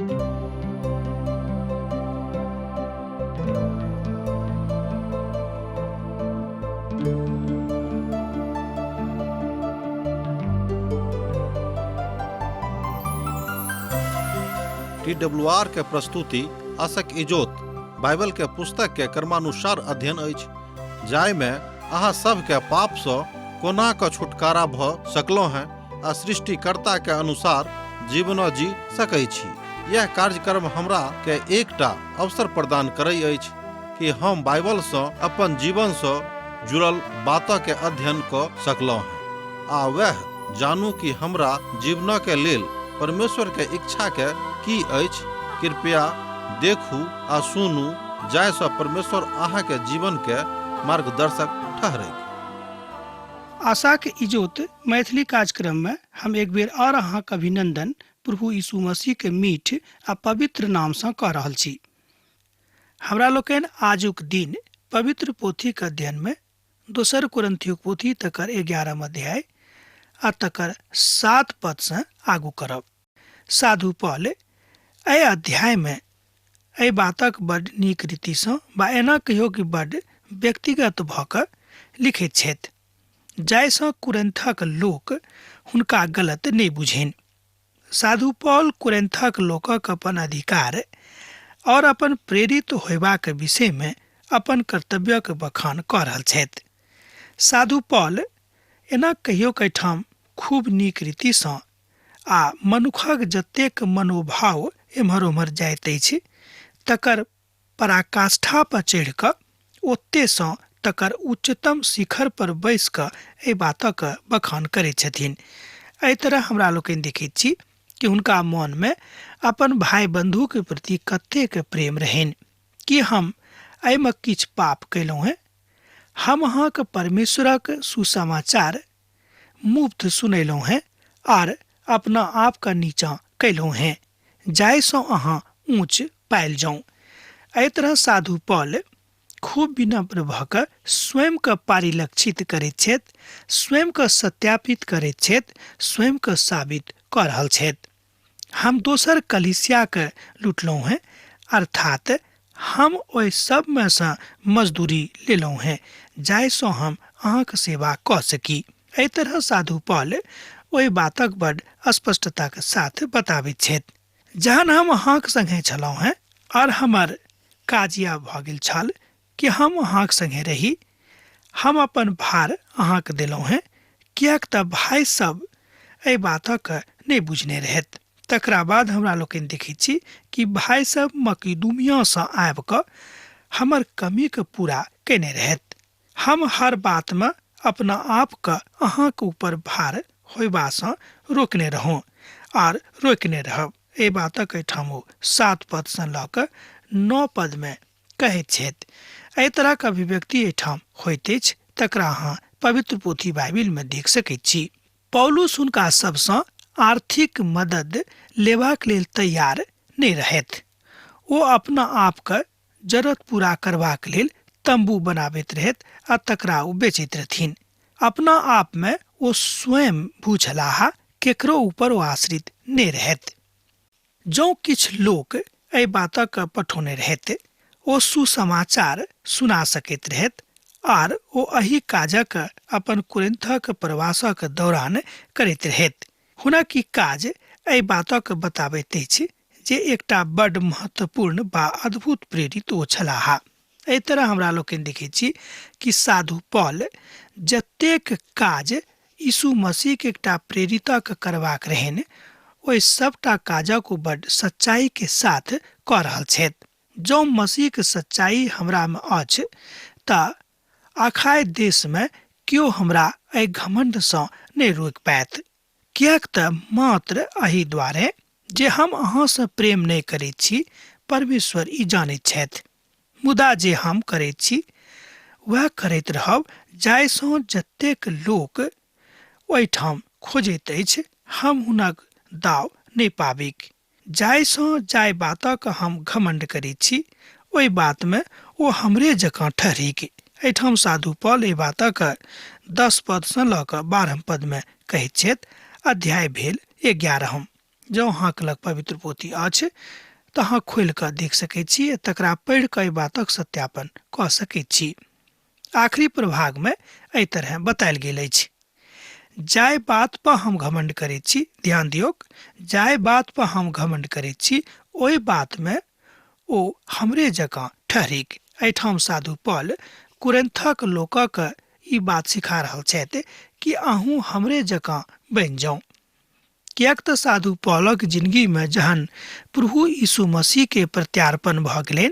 TWR के प्रस्तुति आशक इजोत बाइबल के पुस्तक के क्रमानुसार अध्ययन अछि, जाहिमे अहाँ सबके पाप सँ कोना कऽ छुटकारा भऽ सकलहुँ हेँ आ सृष्टिकर्ता के अनुसार जीवनो जी सकै छी। यह कार्यक्रम हमरा के एकटा अवसर प्रदान करै अछि कि हम बाइबल सँ अपन जीवन सँ जुड़ल बात के अध्ययन कऽ सकलहुँ हेँ आ वएह जानू कि हमरा जीवन के लेल परमेश्वर के इच्छा के की अछि। कृपया देखू आ सुनू जाहि सँ परमेश्वर अहाँ के जीवन के मार्गदर्शक ठहरैक। आशाक इजोत मैथिली कार्यक्रम में हम एक बेर और अहाँक अभिनंदन प्रभु यीशु मसीह के मीठ आ पवित्र नाम सँ कऽ रहल छी। हमरा लोकनि आजुक दिन पवित्र पोथीक अध्ययन में दोसर कुरिन्थियोक पोथी तकर 11 अध्याय आ तकर 7 पद सँ आगू करब। साधु पॉल एहि अध्याय में एहि बातक बड नीक रीति सँ बा एना कहियो कि बड व्यक्तिगत भऽ कऽ लिखैत छथि, जाहिसँ कुरिन्थक लोक हुनका गलत नहि बुझनि। साधु पॉल कुरिन्थक लोकक अपन अधिकार और अपन प्रेरित होयबाक विषय में अपन कर्तव्यक बखान कऽ रहल छथि। साधु पॉल एना कहियो एहिठाम खूब नीक रीति सँ आ मनुखक जतेक मनोभाव एम्हर ओम्हर जाइत अछि तकर पराकाष्ठा पर चढ़ि कऽ ओते सँ तकर उच्चतम शिखर पर बैस कऽ एहि बातक बखान करैत छथिन। एहि तरह हमरा लोकनि देखैत छी कि हुनका मन में अपन भाई बंधु के प्रति कतेक प्रेम रहनि। कि हम एहिमे किछु पाप कयलहुँ हेँ? हम अहाँके परमेश्वरक सुसमाचार मुफ्त सुनेलहुँ हेँ आर अपना आपके नीचा कयलहुँ हेँ, जाहिसँ अहाँ ऊँच पायल जाउँ। एहि तरह साधु पॉल खूब विनम्र भऽ कऽ स्वयंके पारिलक्षित करैत छथि, स्वयंके सत्यापित करैत छथि, स्वयंके साबित कऽ रहल छथि। हम दोसर कलीसियाके लुटलहुँ हेँ, अर्थात हम ओहि सबमे सँ मजदूरी लेलहुँ हेँ जाहिसँ हम अहाँके सेवा कऽ सकी। एहि तरह साधु पॉल ओहि बातक बड स्पष्टताके साथ बताबैत छथि। जहन हम अहाँक संगे छलहुँ हेँ और हमर काज इएह भऽ गेल छल कि हम अहाँक संगे रही, हम अपन भार अहाँके देलहुँ हेँ, किएक तऽ भाइ सब एहि बातक नहि बुझने रहथि। तकरा बाद हमरा लोकनि देखैत छी कि भाइ सब मकिदुमियासँ आबि कऽ हमर कमीके पूरा कयने रहथि। हम हर बातमे अपना आपके अहाँके ऊपर भार होयबासँ रोकने रहौं आर रोकने रहब। एहि बातक एहिठाम ओ 7 पदसँ लऽ कऽ 9 पदमे कहैत छथि। एहि तरहक अभिव्यक्ति एहिठाम होइत अछि तकरा अहाँ पवित्र पोथी बाइबिलमे देख सकैत छी। पौलुस हुनका सबसँ आर्थिक मदद लेबाक लेल तैयार नहि रहथि। ओ अपना आपके जरूरत पूरा करबाक लेल तंबू बनाबैत रहथि आ तकरा ओ बेचैत रहथिन। अपना आप में ओ स्वयं भू छलाह, केकरो ऊपर ओ आश्रित नहि रहथि। जौं किछु लोक एहि बातक पठौने रहथि, ओ सुसमाचार सुना सकैत रहथि आर ओ एहि काजक अपन कुरिन्थक प्रवासक दौरान करैत रहथि। हुनक ई काज एहि बातक बताबैत अछि जे एकटा बड महत्वपूर्ण बा अद्भुत प्रेरित ओ छलाह। एहि तरह हमरा लोकनि देखैत छी कि साधु पॉल जतेक काज यीशु मसीह के एकटा प्रेरितक करबाक रहनि, ओहि सबटा काजक ओ बड सच्चाई के साथ कऽ रहल छथि। जौं मसीह के सच्चाई हमरा में अछि तऽ अखाय देश में केओ हमरा एहि घमंड सँ नहि रोकि पायत, किएक तऽ मात्र एहि द्वारे जे हम अहाँ सँ प्रेम नहि करैत छी, परमेश्वर ई जानैत छथि। मुदा जे हम करैत छी वएह करैत रहब, जाहिसँ जतेक लोक ओहिठाम खोजैत अछि हम हुनक दाव नहि पाबिक। जाहिसँ जाहि बातक हम घमंड करैत छी ओहि बातमे ओ हमरे जकाँ ठहरिक। एहिठाम साधु पॉल एहि बातक 10 पदसँ लऽ कऽ 12 पदमे कहैत छथि। अध्याय भेल 11। जँ अहाँके लग पवित्र पोथी अछि तऽ अहाँ खोलि कऽ देख सकैत छी, तकरा पढ़ि कऽ एहि बातक सत्यापन कऽ सकैत छी। आखिरी प्रभागमे एहि तरहे बतायल गेल अछि, जाहि बात पर हम घमण्ड करैत छी, ध्यान दियौक, जाहि बात पर हम घमण्ड करैत छी ओहि बातमे ओ हमरे जकाँ ठहरिक। एहिठाम साधु पॉल कुरिन्थक लोकक ई बात सिखा रहल छथि कि अहूँ हमरे जकाँ बनि जाउ। किएक तऽ साधु पॉलक जिंदगीमे जहन प्रभु यीशु मसीह के प्रत्यार्पण भऽ गेलनि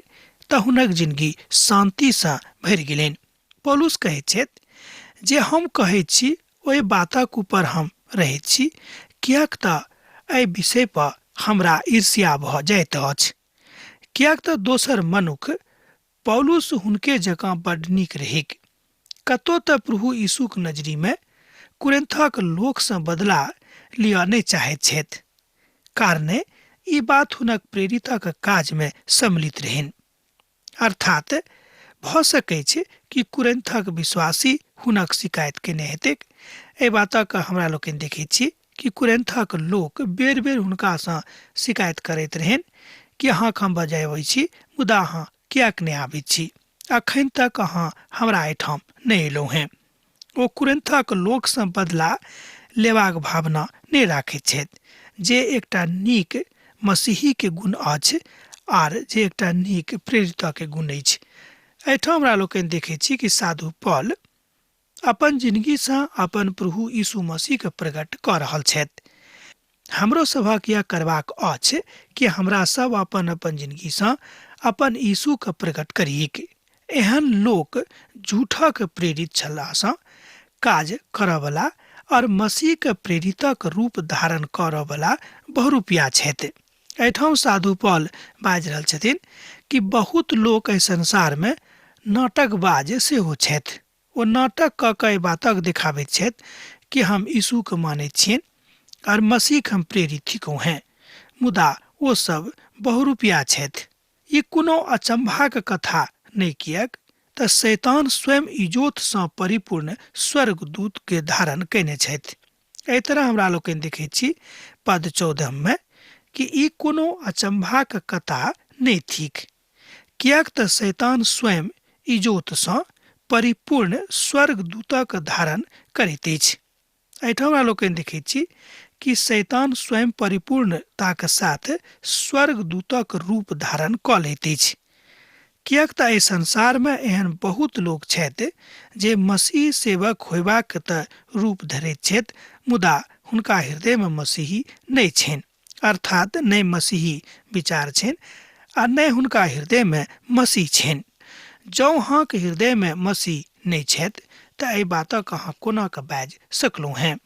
तऽ हुनक जिंदगी शान्तिसँ भरि गेलनि। पौलुस कहैत छथि जे हम कहैत छी ओहि बातक ऊपर हम रहैत छी, किएक तऽ एहि विषय पर हमरा ईर्ष्या भऽ जाइत अछि। किएक तऽ दोसर मनुख पौलुस हुनके जकाँ बड्ड नीक रहैक। कतौ तऽ प्रभु यीशुक नजरिमे कुरिन्थक लोकसँ बदला लिअ नहि चाहैत छथि, कारणे ई बात हुनक प्रेरितक काजमे सम्मिलित रहनि। अर्थात भऽ सकैछ कि कुरिन्थक विश्वासी हुनक शिकायत केने हेतैक। एहि बातक हमरा लोकनि देखैत छी कि कुरिन्थक लोक बेर बेर हुनकासँ शिकायत करैत रहनि कि अहाँके हम बजाबै छी मुदा अहाँ किएक नहि आबैत छी, अखन तक अहाँ हमरा एहिठाम नहि अयलहुँ हेँ। ओ कुरिन्थक लोकसँ बदला लेबाक भावना नहि राखैत छथि, जे एकटा नीक मसीहीके गुण अछि आर जे एकटा नीक प्रेरितके गुण अछि। एहिठाम हमरा लोकनि देखैत छी कि साधु पॉल अपन जिनगीसँ अपन प्रभु यीशु मसीहके प्रकट कऽ रहल छथि। हमरो सभक यह करबाक अछि कि हमरा सब अपन अपन जिनगीसँ अपन यीशुके प्रकट करिक। एहन लोक झूठक प्रेरित छलासँ काज करऽवला और मसीहके प्रेरितक रूप धारण करऽवला बहुरूपिया छथि। एहिठाम साधु पॉल बाजि रहल छथिन कि बहुत लोक एहि संसारमे नाटकबाज सेहो छथि। ओ नाटक कऽ कऽ एहि बातक देखाबैत छथि कि हम यीशुके मानैत छियनि और मसीहके हम प्रेरित थिकहुँ हेँ, मुदा ओ सब बहुरूपिया छथि। ई कोनो अचंभाक कथा नहि, किएक तऽ शैतान स्वयं इजोतसँ परिपूर्ण स्वर्गदूत के धारण कयने छथि। एहि तरह हमरा लोकनि देखैत छी पद 14 मे कि ई कोनो अचंभाक कथा नहि थिक, किएक तऽ शैतान स्वयं इजोतसँ परिपूर्ण स्वर्गदूतक धारण करैत अछि। एहिठाम हमरा लोकनि देखैत छी कि शैतान स्वयं परिपूर्णताक साथ स्वर्गदूतक रूप धारण कऽ लैत अछि, किएक तऽ एहि संसारमे एहन बहुत लोक छथि जे मसीह सेवक होयबाक तऽ रूप धरैत छथि, मुदा हुनका हृदयमे मसीही नहि छनि, अर्थात नहि मसीही विचार छनि आ नहि हुनका हृदयमे मसीह छनि। जँ अहाँके हृदयमे मसीह नहि छथि तऽ एहि बातक अहाँ कोना कऽ बाजि सकलहुँ हेँ?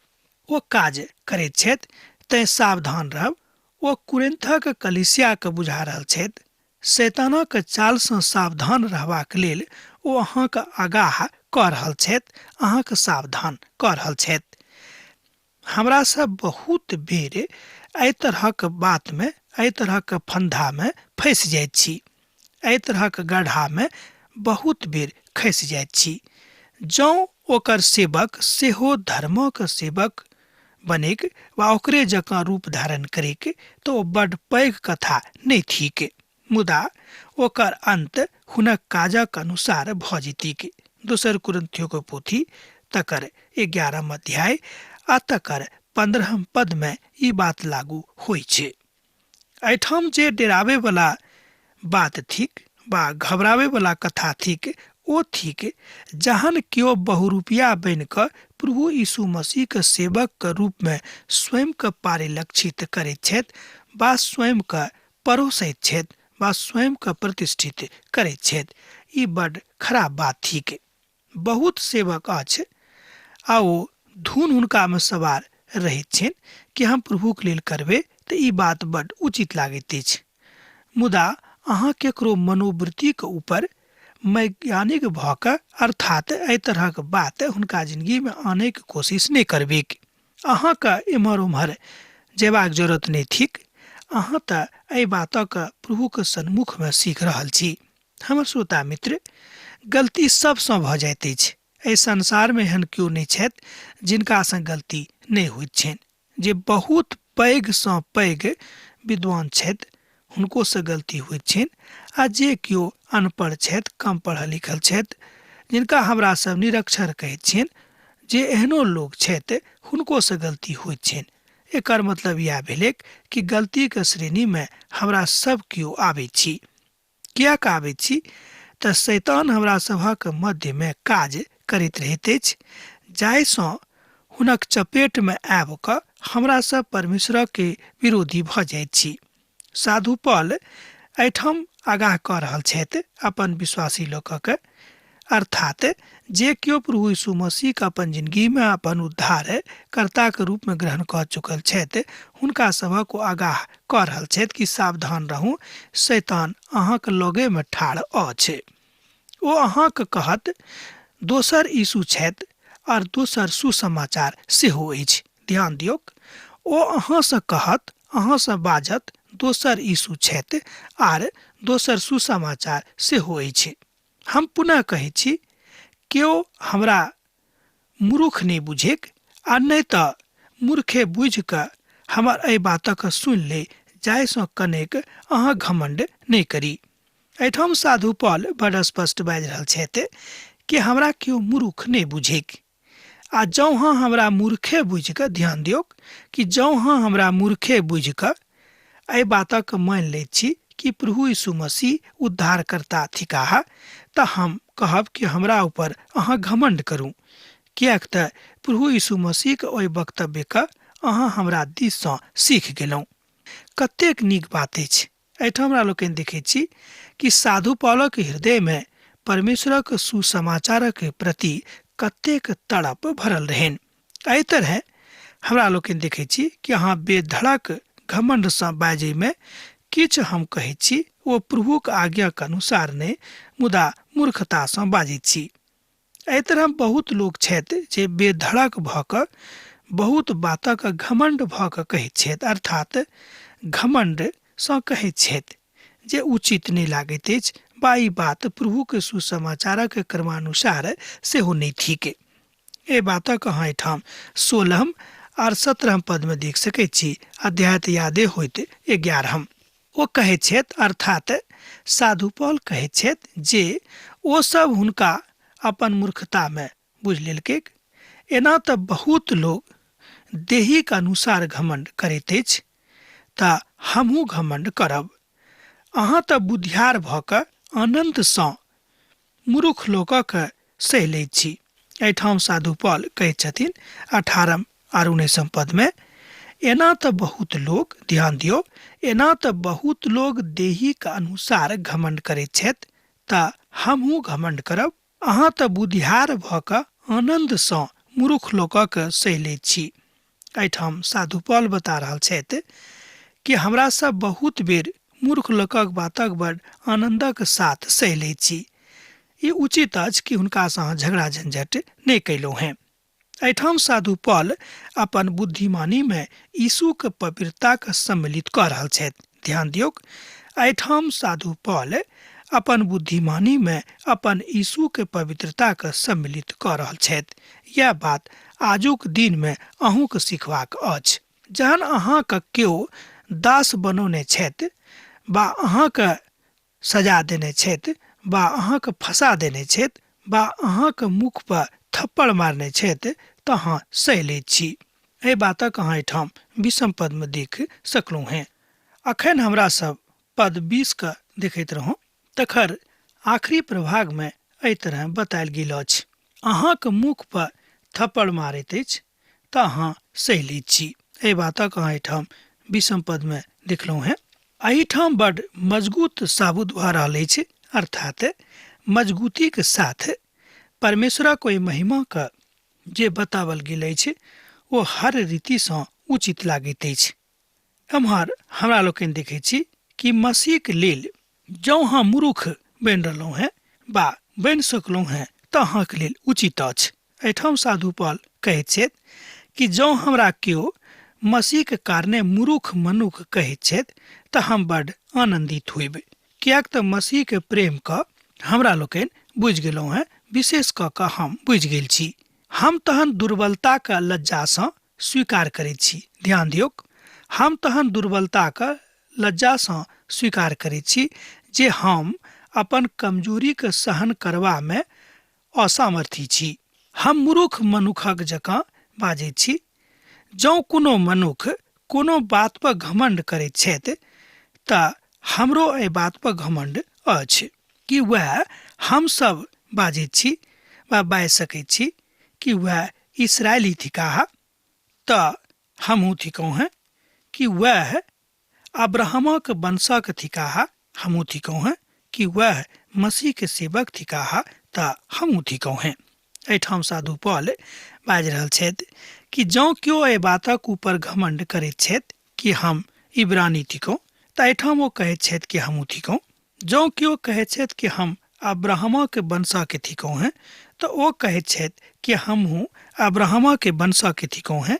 ओ काज करैत छथि, तैँ सावधान रहब। ओ कुरिन्थक कलीसियाके बुझा रहल छथि। शैतानक चालसँ सावधान रहबाक लेल ओ अहाँके आगाह कऽ रहल छथि, अहाँके सावधान कऽ रहल छथि। हमरा सब बहुत बेर एहि तरहक बातमे, एहि तरहक फन्दामे फँसि जाइत छी, एहि तरहक गड्ढामे बहुत बेर खसि जाइत छी। जँ ओकर सेवक सेहो धर्मक सेवक बनिक वा ओकरे जकाँ रूप धारण करिक तऽ ओ बड्ड पैघ कथा नहि थिक, मुदा ओकर अन्त हुनक काजक अनुसार भऽ जेतीक। दोसर कुरिन्थियोक पोथी तकर 11 अध्याय आ तकर 15 पदमे ई बात लागू होइ छै। एहिठाम जे डेराबैवला बात थिक वा घबराबैवला कथा थिक ओ थिक जहन केओ बहुरूपिया बनि कऽ प्रभु यीशु मसीहके सेवकके रूपमे स्वयंके परिलक्षित करैत छथि वा स्वयंके परोसैत छथि वा स्वयंके प्रतिष्ठित करैत छथि। ई बड्ड खराब बात थिक। बहुत सेवक अछि आ ओ धुन हुनकामे सवार रहैत छनि कि हम प्रभुके लेल करबै तऽ ई बात बड्ड उचित लागैत अछि, मुदा अहाँ केकरो मनोवृत्तिके ऊपर वैज्ञानिक भऽ कऽ अर्थात एहि तरहक बात हुनका जिंदगीमे आनैके कोशिश नहि करबैक। अहाँके एम्हर ओम्हर जेबाक जरूरत नहि थिक। अहाँ तऽ एहि बातक प्रभुके सन्मुखमे सीख रहल छी। हमर श्रोता मित्र, गलती सबसँ भऽ जाइत अछि। एहि संसारमे एहन केओ नहि छथि जिनकासँ गलती नहि होइत छनि। जे बहुत पैघ सँ पैघ विद्वान छथि हुनको सँ गलती होइत छनि, आ जे केओ अनपढ़ छथि, कम पढ़ल लिखल छथि, जिनका हमरा सब निरक्षर कहैत छियनि, जे एहनो लोक छथि हुनको सँ गलती होइत छनि। एकर मतलब इएह भेलैक कि गलतीके श्रेणीमे हमरा सब केओ आबैत छी। किएक आबैत छी? तऽ शैतान हमरा सभक मध्यमे काज करैत रहैत अछि, जाहिसँ हुनक चपेटमे आबि कऽ हमरा सब परमेश्वरके विरोधी भऽ जाइत छी। साधु पॉल एहिठाम आगाह कऽ रहल छथि अपन विश्वासी लोकक, अर्थात जे केओ प्रभु यीशु मसीहके अपन जिंदगीमे अपन उद्धार कर्ताके रूपमे ग्रहण कऽ चुकल छथि, हुनका सभक ओ आगाह कऽ रहल छथि कि सावधान रहू, शैतान अहाँके लगेमे ठाढ़ अछि। ओ अहाँके कहत दोसर यीशु छथि और दोसर सुसमाचार सेहो अछि। ध्यान दियौक, ओ अहाँसँ कहत, अहाँसँ बाजत दोसर यीशु छथि आर दोसर सुसमाचार सेहो अछि। हम पुनः कहै छी, केओ हमरा मूर्ख नहि बुझेक, आ नहि तऽ मूर्खे बुझि कऽ हमर एहि बातक सुनि ले, जाहिसँ कनेक अहाँ घमण्ड नहि करी। एहिठाम साधु पॉल बड़ स्पष्ट बाजि रहल छथि कि हमरा केओ मूर्ख नहि बुझेक, आ जँ अहाँ हमरा मूर्खे बुझि कऽ, ध्यान दियौक कि जँ अहाँ हमरा मूर्खे बुझि कऽ एहि बातक मानि लैत छी कि प्रभु यीशु मसीह उद्धारकर्ता थिकाह, तऽ हम कहब कि हमरा ऊपर अहाँ घमण्ड करू, किएक तऽ प्रभु यीशु मसीहके ओहि वक्तव्यके अहाँ हमरा दिससँ सीख गेलहुँ। कतेक नीक बात अछि। एहिठाम हमरा लोकनि देखैत छी कि साधु पॉलक हृदयमे परमेश्वरक सुसमाचारक प्रति कतेक तड़प भरल रहनि। एहि तरहे हमरा लोकनि देखैत छी कि अहाँ बेधड़क घमण्डसँ बाजैमे किछु हम कहैत छी ओ प्रभुक आज्ञाक अनुसार नहि, मुदा मूर्खतासँ बाजैत छी। एहि तरह बहुत लोक छथि जे बेधड़क भऽ कऽ बहुत बातक घमण्ड भऽ कऽ कहैत छथि, अर्थात घमण्डसँ कहैत छथि जे उचित नहि लागैत अछि, बा ई बात प्रभुक सुसमाचारक क्रमानुसार सेहो नहि थिक। एहि बातक अहाँ एहिठाम 16 आर 17 पदमे देख सकैत छी, अध्याय तऽ यादे होइत 11। ओ कहैत छथि, अर्थात साधु पॉल कहैत छथि जे ओ सब हुनका अपन मूर्खतामे बुझि लेलकै। एना तऽ बहुत लोग देहीक अनुसार घमण्ड करैत अछि, तऽ हमहूँ घमण्ड करब। अहाँ तऽ बुधियार भऽ कऽ आनन्दसँ मूर्ख लोकक सहि लैत छी। एहिठाम साधु पॉल कहैत छथिन 18 आर 19 पदमे, एना तऽ बहुत लोग, ध्यान दियौ, एना तऽ बहुत लोग देहीक अनुसार घमण्ड करैत छथि, तऽ हमहूँ घमण्ड करब। अहाँ तऽ बुधियार भऽ कऽ आनन्दसँ मूर्ख लोकक सहि लैत छी। एहिठाम साधु पॉल बता रहल छथि कि हमरा सब बहुत बेर मूर्ख लोकक बातक बड़ आनन्दक साथ सहि लैत छी। ई उचित अछि कि हुनकासँ अहाँ झगड़ा झंझट नहि कयलहुँ हेँ। एहिठाम साधु पॉल अपन बुद्धिमानीमे यीशुक पवित्रताके सम्मिलित कऽ रहल छथि। ध्यान दियौक, एहिठाम साधु पॉल अपन बुद्धिमानीमे अपन यीशुके पवित्रताके सम्मिलित कऽ रहल छथि। यैह बात आजुक दिनमे अहूँके सिखबाक अछि। जहन अहाँके केओ दास बनौने छथि बा अहाँके सजा देने छथि बा अहाँके फंसा देने छथि बा अहाँके मुख पर थप्पड़ मारने छथि, तऽ अहाँ सहि लैत छी। एहि बातक अहाँ एहिठाम 20 पदमे देख सकलहुँ हेँ। अखन हमरा सब पद 20 के देखैत रहौं, तकर आखिरी प्रभागमे एहि तरह बतायल गेल अछि, अहाँके मुख पर थप्पड़ मारैत अछि तऽ अहाँ सहि लैत छी। एहि बातक अहाँ एहिठाम 20 पदमे देखलहुँ हेँ। एहिठाम बड मजगूत साबुत भऽ रहल अछि, अर्थात मजगूतीक साथ परमेश्वरक ओहि महिमाके जे बतावल गेल अछि ओ हर रीतिसँ उचित लागैत अछि। एम्हर हमरा लोकनि देखैत छी कि मसीहके लेल जँ अहाँ मूर्ख बनि रहलहुँ हेँ बा बनि सकलहुँ हेँ तऽ अहाँके लेल उचित अछि। एहिठाम साधु पॉल कहैत छथि कि जँ हमरा केओ मसीहके कारणे मूर्ख मनुख कहैत छथि तऽ हम बड आनन्दित होइब, किएक तऽ मसीहके प्रेमके हमरा लोकनि बुझि गेलहुँ हेँ, विशेष कऽ कऽ हम बुझि गेल छी। हम तहन दुर्बलताके लज्जासँ स्वीकार करैत छी। ध्यान दियौक, हम तहन दुर्बलताके लज्जासँ स्वीकार करैत छी जे हम अपन कमजोरीके सहन करबामे असामर्थी छी। हम मूर्ख मनुखक जकाँ बाजैत छी। जँ कोनो मनुख कोनो बात पर घमंड करैत छथि तऽ हमरो एहि बात पर घमंड अछि कि वएह हमसब बाजैत छी वा बाजि सकैत छी कि वएह इसराइली थिकाह तऽ हमहूँ थिकहुँ हेँ, कि वएह अब्राहमक वंशक थिकाह हमहूँ थिकहुँ हेँ, कि वएह मसीहके सेवक थिकाह तऽ हमहूँ थिकहुँ हेँ। एहिठाम साधु पॉल बाजि रहल छथि कि जँ केओ एहि बातक ऊपर घमंड करैत छथि कि हम इब्रानी थिकहुँ, तऽ एहिठाम ओ कहैत छथि कि हमहूँ थिकहुँ। जँ केओ कहैत छथि कि हम अब्राहमक वंशके थिकहुँ हेँ, तऽ ओ कहैत छथि कि हमहूँ अब्राहमक वंशके थिकहुँ हेँ।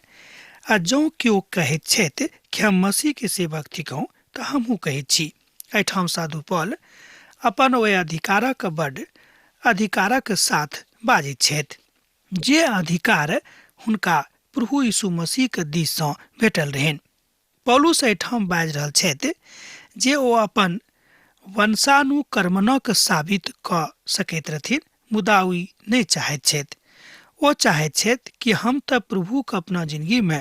आ जँ केओ कहैत छथि कि हम मसीहके सेवक थिकहुँ, तऽ हमहूँ कहैत छी। एहिठाम साधु पॉल अपन ओहि अधिकारक बड अधिकारक साथ बाजैत छथि जे अधिकार हुनका प्रभु यीशु मसीहके दिससँ भेटल रहनि। पौलुस एहिठाम बाजि रहल छथि जे ओ अपन वंशानुक्रमणक साबित कऽ सकैत रहथिन, मुदा ओ ई नहि चाहैत छथि। ओ चाहैत छथि कि हम तऽ प्रभुके अपना जिनगीमे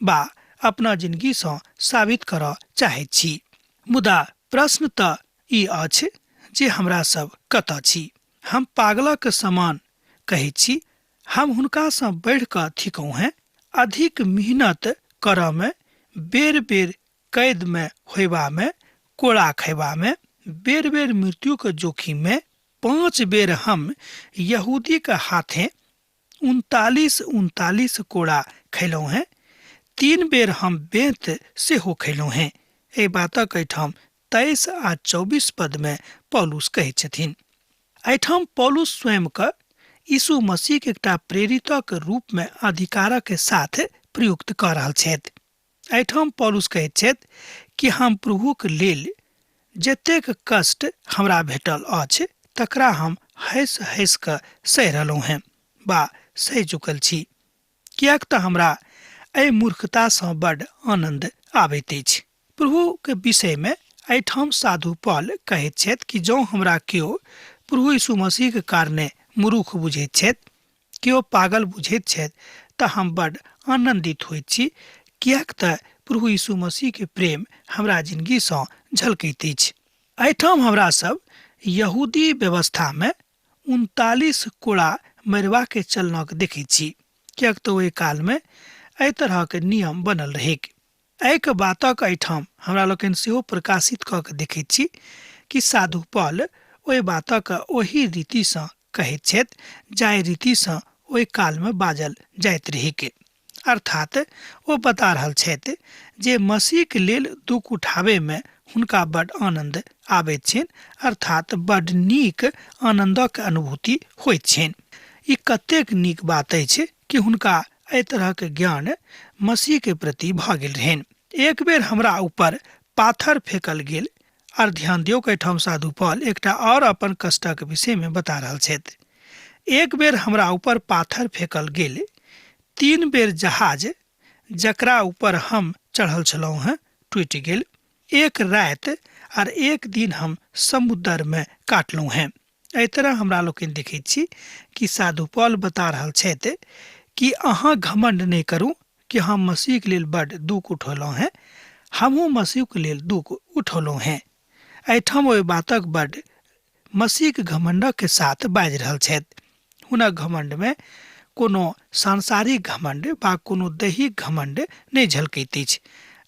बा अपना जिनगीसँ साबित करऽ चाहैत छी। मुदा प्रश्न तऽ ई अछि जे हमरा सब कतऽ छी। हम पागलक समान कहैत छी, हम हुनकासँ बढ़ि कऽ थिकहुँ हेँ। अधिक मेहनत करऽमे, बेर बेर कैदमे होयबामे, कोड़ा खयबामे, बेर बेर मृत्युके जोखिममे, 5 बेर हम यहूदीके हाथे 39 कोड़ा खयलहुँ हेँ, 3 बेर हम बेंत सेहो खयलहुँ हेँ। एहि बातक एहिठाम 23 आ 24 पदमे पौलुस कहैत छथिन। एहिठाम पौलुस स्वयंके यीशु मसीहके एकटा प्रेरितक रूपमे अधिकारक साथ प्रयुक्त कऽ रहल छथि। एहिठाम पौलुस कहैत छथि कि हम प्रभुक लेल जतेक कष्ट हमरा भेटल अछि तकरा हम हँसि हँसि कऽ सहि रहलहुँ हेँ बा सहि चुकल छी, किएक तऽ हमरा एहि मूर्खतासँ बड आनन्द आबैत अछि। प्रभुके विषयमे एहिठाम साधु पॉल कहैत छथि कि जँ हमरा केओ प्रभु यीशु मसीहके कारणे मूर्ख बुझैत छथि, केओ पागल बुझैत छथि, तऽ हम बड आनन्दित होइत छी, किएक तऽ प्रभु यीशु मसीहके प्रेम हमरा जिनगीसँ झलकैत अछि। एहिठाम हमरा सब यहूदी व्यवस्थामे 39 कोड़ा मरबाके चलनक देखैत छी, किएक तऽ ओहि कालमे एहि तरहके नियम बनल रहैक। एहिके बातक एहिठाम हमरा लोकनि सेहो प्रकाशित कऽ के देखैत छी कि साधु पॉल ओहि बातक ओहि रीतिसँ कहैत छथि जाहि रीतिसँ ओहि कालमे बाजल जाइत रहैक। अर्थात ओ बता रहल छथि जे मसीहके लेल दुख उठाबैमे हुनका बड आनन्द आबैत छनि, अर्थात बड नीक आनन्दक अनुभूति होइत छनि। ई कतेक नीक बात अछि कि हुनका एहि तरहक ज्ञान मसीहके प्रति भऽ गेल रहनि। एक बेर हमरा ऊपर पाथर फेकल गेल। आर ध्यान दियौ, एहिठाम साधु पॉल एकटा और अपन कष्टक विषयमे बता रहल छथि। एक बेर हमरा ऊपर पाथर फेकल गेल, 3 बेर जहाज जकरा ऊपर हम चढ़ल छलहुँ हेँ टूटि गेल, 1 राति आर 1 दिन हम समुद्रमे काटलहुँ हेँ। एहि तरह हमरा लोकनि देखैत छी कि साधु पॉल बता रहल छथि कि अहाँ घमंड नहि करू कि हम मसीहके लेल बड दुख उठौलहुँ हेँ, हमहूँ मसीहके लेल दुख उठौलहुँ हेँ। एहिठाम ओहि बातक बड मसीहके घमंडक साथ बाजि रहल छथि। हुनक घमंडमे कोनो सांसारिक घमंड बा कोनो दैहिक घमंड नहि झलकैत अछि।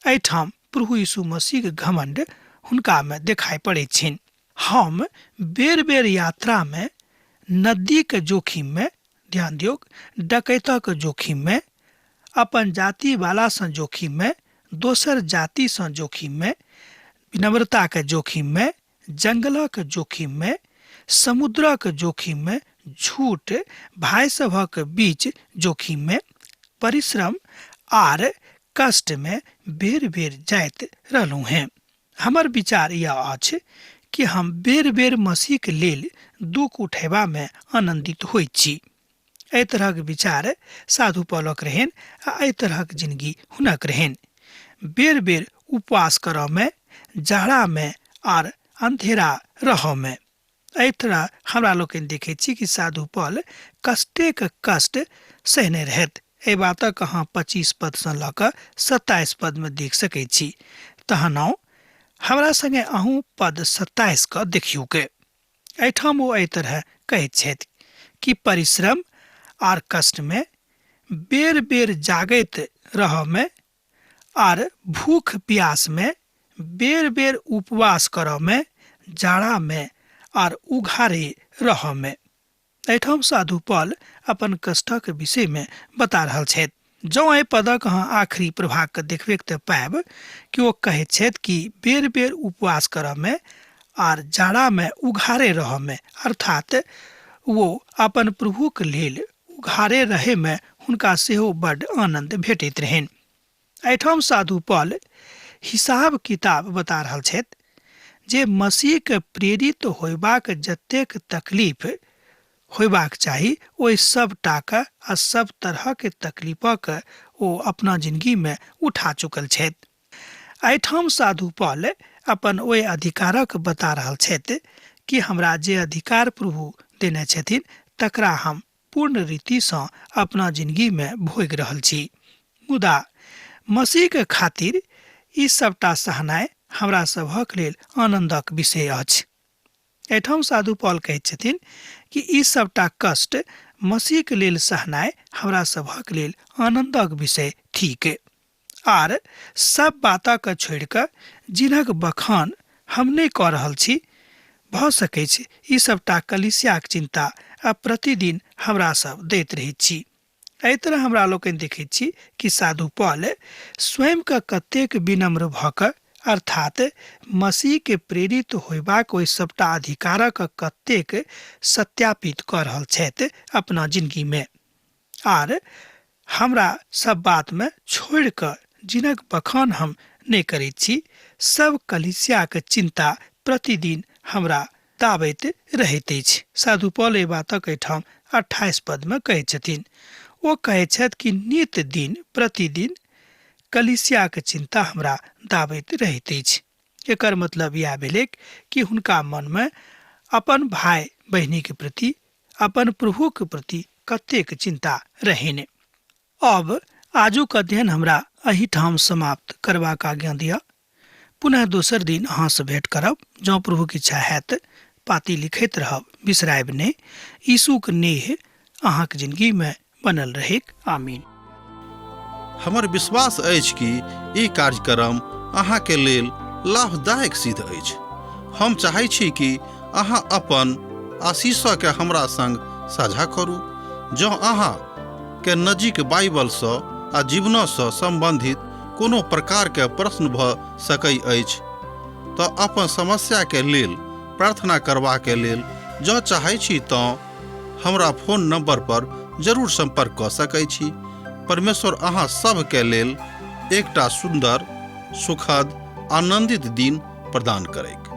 एहिठाम प्रभु यीशु मसीहके घमंड हुनकामे देखाइ पड़ैत छनि। हम बेर बेर यात्रामे नदीके जोखिममे, ध्यान दियौ, डकैतक जोखिममे, अपन जातिवालासँ जोखिममे, दोसर जातिसँ जोखिममे, विनम्रताके जोखिममे, जंगलक जोखिममे, समुद्रक जोखिममे, झूठ भाइ सभक बीच जोखिममे, परिश्रम आर कष्टमे बेर बेर जाइत रहलहुँ हेँ। हमर विचार यह अछि कि हम बेर बेर मसीहके लेल दुख उठेबामे आनन्दित होइत छी। एहि तरहक विचार साधु पौलक रहनि आ एहि तरहक जिनगी हुनक रहनि। बेर बेर उपवास करऽ मे, जाड़ा मे आर अंधेरा रहऽ मे। एहि तरह हमरा लोकनि देखैत छी कि साधु पॉल कष्टेक कष्ट सहने रहथि। एहि बातक अहाँ 25 पदसँ लऽ कऽ 27 पदमे देख सकैत छी। तहन आउ हमरा संगे अहूँ पद 27 कऽ देखियौक। एहिठाम ओ एहि तरह कहैत छथि कि परिश्रम आर कष्टमे बेर बेर जागैत रहऽमे आर भूख प्यासमे बेर बेर उपवास करऽमे, जाड़ामे आर उघारे रहऽमे। एहिठाम साधु पॉल अपन कष्टक विषयमे बता रहल छथि। जँ एहि पदक अहाँ आखिरी प्रभागके देखबेक तऽ पायब कि ओ कहैत छथि कि बेर बेर उपवास करऽमे आर जाड़ामे उघारे रहऽमे, अर्थात ओ अपन प्रभुक लेल उघारे रहैमे हुनका सेहो बड्ड आनन्द भेटैत रहनि। एहिठाम साधु पॉल हिसाब किताब बता रहल छथि जे मसीहके प्रेरित होयबाक जतेक तकलीफ होयबाक चाही ओहि सबटाके आ सब तरहके तकलीफक ओ अपना जिंदगीमे उठा चुकल छथि। एहिठाम साधु पॉल अपन ओहि अधिकारक बता रहल छथि कि हमरा जे अधिकार प्रभु देने छथिन तकरा हम पूर्ण रीतिसँ अपना जिंदगीमे भोगि रहल छी, मुदा मसीहके खातिर ई सबटा सहनाइ हमरा सभक लेल आनन्दक विषय अछि। एहिठाम साधु पॉल कहैत छथिन कि ई सबटा कष्ट मसीहके लेल सहनाइ हमरा सभक लेल आनन्दक विषय थिक। आर सब बातक छोड़ि कऽ जिनक बखान हम नहि कऽ रहल छी, भऽ सकैछ ई सबटा कलीसियाक चिन्ता आ प्रतिदिन हमरा सब दैत रहैत छी। एहि तरह हमरा लोकनि देखैत छी कि साधु पॉल स्वयं के कतेक विनम्र भऽ कऽ, अर्थात मसीह के प्रेरित होयबाक ओहि सबटा अधिकारक कतेक सत्यापित कऽ रहल छथि अपना जिंदगी में। आर हमरा सब बात में छोड़ि कऽ जिनक बखान हम नहि करैत छी, सब कलीसियाक चिन्ता प्रतिदिन हमरा दाबैत रहैत अछि। साधु पॉल एहि बातक एहिठाम 28 पद में कहैत छथिन। ओ कहैत छथि कि नित दिन प्रतिदिन कलीसियाक चिन्ता हमरा दाबैत रहैत अछि। एकर मतलब इएह भेलैक कि हुनका मन में अपन भाय बहिनी के प्रति, अपन प्रभु के प्रति कतेक चिन्ता रहनि। अब आजुक अध्ययन हमरा एहिठाम समाप्त करबाक आज्ञा दिअ। पुनः दोसर दिन अहाँसँ भेंट करब, जँ प्रभुक इच्छा हैत। पाती लिखैत रहब, बिसरायब नहि। यीशुक नेह अहाँक जिंदगीमे बनल रहैक। आमीन। हमर विश्वास अछि कि ई कार्यक्रम अहाँके लेल लाभदायक सिद्ध अछि। हम चाहै छी कि अहाँ अपन आशीषके हमरा संग साझा करू। जँ अहाँ के नजीक बाइबलसँ आ जीवनसँ सम्बन्धित कोनो प्रकारके प्रश्न भऽ सकै अछि तऽ अपन समस्याके लेल प्रार्थना करबाके लेल जँ चाहै छी तँ हमरा फोन नंबर पर जरूर संपर्क कऽ सकै छी। परमेश्वर अहाँ सभके लेल एकटा सुन्दर, सुखद, आनंदित दिन प्रदान करैक।